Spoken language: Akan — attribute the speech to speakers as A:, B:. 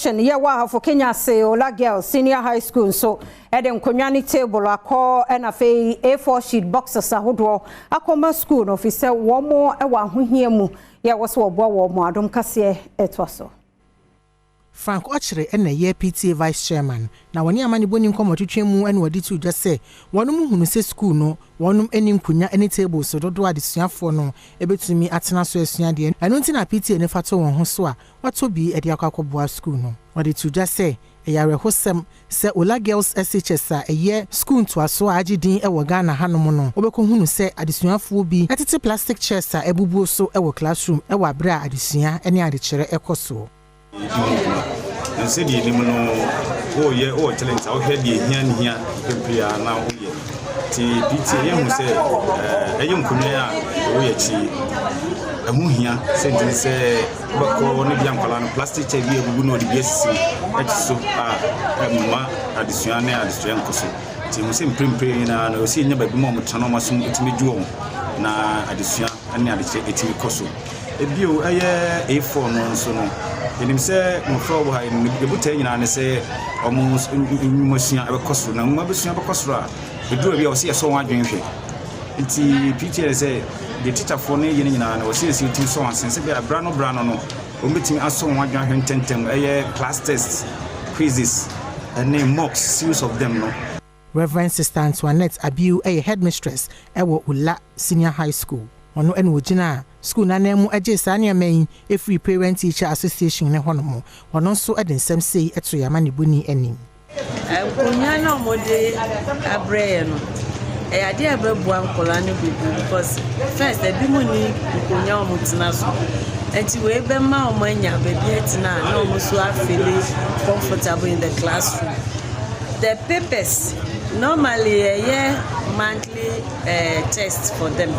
A: Association yɛ wɔ Ahafo Kenyase Ola Girls Senior High School nso de nkonnwa ne table akɔ ɛna afei A4 sheet boxes ahodoɔ akɔma school no firi sɛ wɔn wɔ ahohia mu yɛ wɔ so wɔboa wɔn. Adom Kaseɛ ɛtoa so.
B: Frank Ɔkyere na ɛyɛ PTA vice chairman na wɔne amanebɔni nkɔmmɔtwetwe mu na wɔde to dwa sɛ wɔnom hunu sɛ sukuu no wɔnom ani nkonnwa ne tables dodoɔ adesuafoɔ no ɛbɛtumi atena so asua deɛ. Ɛno nti na PTA ne fa to wɔn ho so a wɔatɔ bi de akɔ akɔboa sukuu no. Wɔde to dwa sɛ ɛyɛ awerɛhosɛm sɛ Ola Girls SHS a ɛyɛ sukuu ntoaso a agye din wɔ Ghana hanom no, wobɛkɔhunu sɛ adesuafoɔ bi ɛtete plastic chairs a ɛbubuo so wɔ classroom wɔ aberɛ a adesua ne adekyerɛ ɛkɔ soɔ.
C: Na sɛdeɛ anim no wɔreyɛ wɔwɔ challenge a wohwɛ deɛ hia ne hia pempere a na woyɛ. Nti PTA yɛhu sɛ ɛyɛ nkonnwa a ɛwɔ yɛ akyi ɛho hia sɛ nti sɛ wobɛkɔ ne bia nkwalaa no plastic chair bi abubu na ɔde bi asisi mu ɛte so a ɛmma adesua ne adesua nkɔ so. Nti ɛhu sɛ mprempren nyinaa no ɛwɔ sɛ yɛnya baabi ma ɔmo tena na ɔmo asom ɛtumi dwo wɔn na adesua ne adekyerɛ ɛtumi kɔ so. Ebio ɛyɛ A4 no nso no, yɛnim sɛ mmɔfra wɔ ha, yɛbotae nyinaa ne sɛ ɔmo nnwumasua ɛbɛkɔ soro, na nwoma bɛsua bɛkɔ soro a ɛduru bi a wɔsɛ yɛsɔ wɔn adwene hwɛ. Nti PTA sɛ deɛ tikyafoɔ no yɛ no nyinaa no, wɔsɛ yɛsɛ yɛtumi sɔ wɔn asen sɛ bia bra no wɔn bɛtumi asɔ wɔn adwene ahwɛ ntɛntɛm, ɛyɛ class test, quizzes ɛne mocks, series of them no.
B: Reverend Sister Antoinette Abiu ɛyɛ headmistress ɛwɔ Ola Senior High School. Ɔno ɛna ogyina school n'anan mu agye saa nneɛma yi efiri Parent Teacher Association ne hɔnom. Ɔno nso de nsɛm sei ɛto yɛn amanebɔni anim.
D: Nkonnwa no a wɔde abrɛ yɛn no, ɛyɛ adeɛ a ɛbɛboa nkwadaa no bebree because first ebi mu ni nkonnwa a wɔtena so, nti wei bɛma wɔn anya baabi atena a na wɔn nso afeel comfortable in the classroom. The papers, normally ɛyɛ monthly test for them.